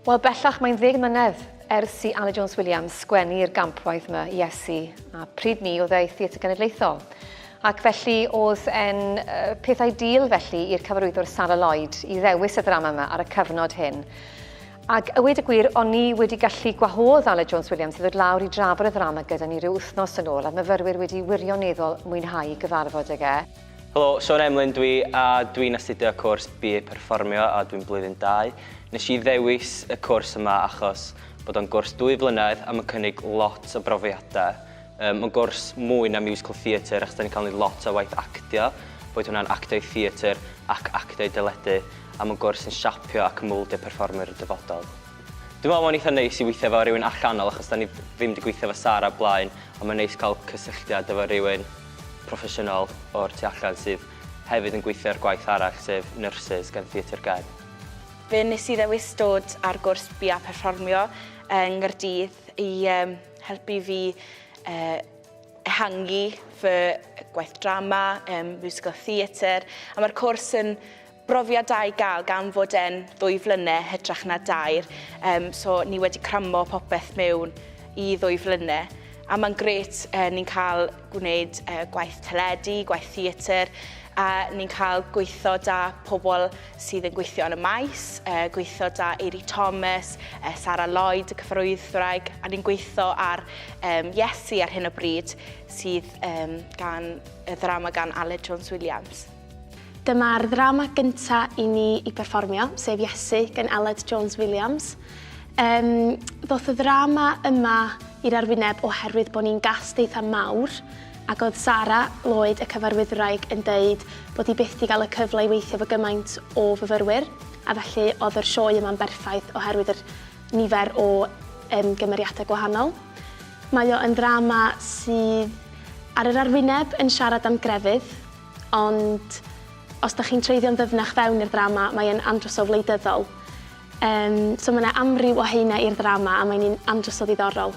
Wel, bellach mae'n ddeg mlynedd ers i Aled Jones Williams sgwennu'r gampwaith yma, Iesu, a pryd ni oedd ei Theatr Genedlaethol. Ac felly oedd e'n peth ideal felly i'r cyfarwyddwr Sara Lloyd i ddewis y ddrama yma ar y cyfnod hyn. Ac a weud y gwir, o'n i wedi gallu gwahodd Aled Jones Williams i ddod lawr i drafod y ddrama gyda ni ryw wythnos yn ôl, a'r myfyrwyr wedi wirioneddol mwynhau gyfarfod ag e. Helo, Siôn Emlyn dwi a dwi'n astudio cwrs BA Perfformio a dwi'n blwyddyn 2. Nes i ddewis y cwrs yma achos bod o'n gwrs dwy flynedd a mae'n cynnig lot o brofiadau. Um, mae'n gwrs mwy na musical theatre achos da ni'n cael ni lot o waith actio, boed hwnna'n actio i theatr ac actio i deledu, a mae'n gwrs sy'n siapio ac yn mowldio perfformwyr y dyfodol. Dwi'n meddwl mae'n eitha neis i weithio efo rhywun allanol achos da ni ddim wedi gweithio efo Sara blaen, a mae'n neis cael cysylltiad efo rhywun proffesiynol o'r tu allan sydd hefyd yn gweithio ar gwaith arall, sef Nyrsys gan Theatr Gen. Fe wnes i ddewis dod ar gwrs BA Perfformio yng Nghaerdydd i um, helpu fi uh, ehangu fy gwaith drama, um, musical theatre, a mae'r cwrs yn brofiad da i gael gan fod e'n ddwy flynedd hytrach na dair. Um, so ni wedi cramo popeth mewn i ddwy flynedd. A mae'n gret, uh, ni'n cael gwneud uh, gwaith teledu, gwaith theatr, a ni'n cael gweithio da pobl sydd yn gweithio yn y maes, uh, gweithio da Eiri Thomas, uh, Sara Lloyd, y cyfarwyddwraig, a ni'n gweithio ar um, Iesu ar hyn o bryd, sydd um, gan y ddrama gan Aled Jones Williams. Dyma'r ddrama gynta i ni i berfformio, sef Iesu gan Aled Jones Williams. Um, ddoth y ddrama yma i'r arwyneb oherwydd bod ni'n gast eitha mawr ac oedd Sara Lloyd, y cyfarwyddwraig, yn deud bod hi byth 'di gael y cyfle i weithio efo gymaint o fyfyrwyr a felly oedd yr sioe yma'n berffaith oherwydd yr nifer o um, gymeriadau gwahanol. Mae o yn ddrama sydd ar yr arwyneb yn siarad am grefydd, Ond os dach chi'n treiddio'n ddyfnach fewn i'r ddrama, mae e'n andros o wleidyddol. Yym, so mae 'na amryw o haenau i'r ddrama a mae'n un andros o ddiddorol.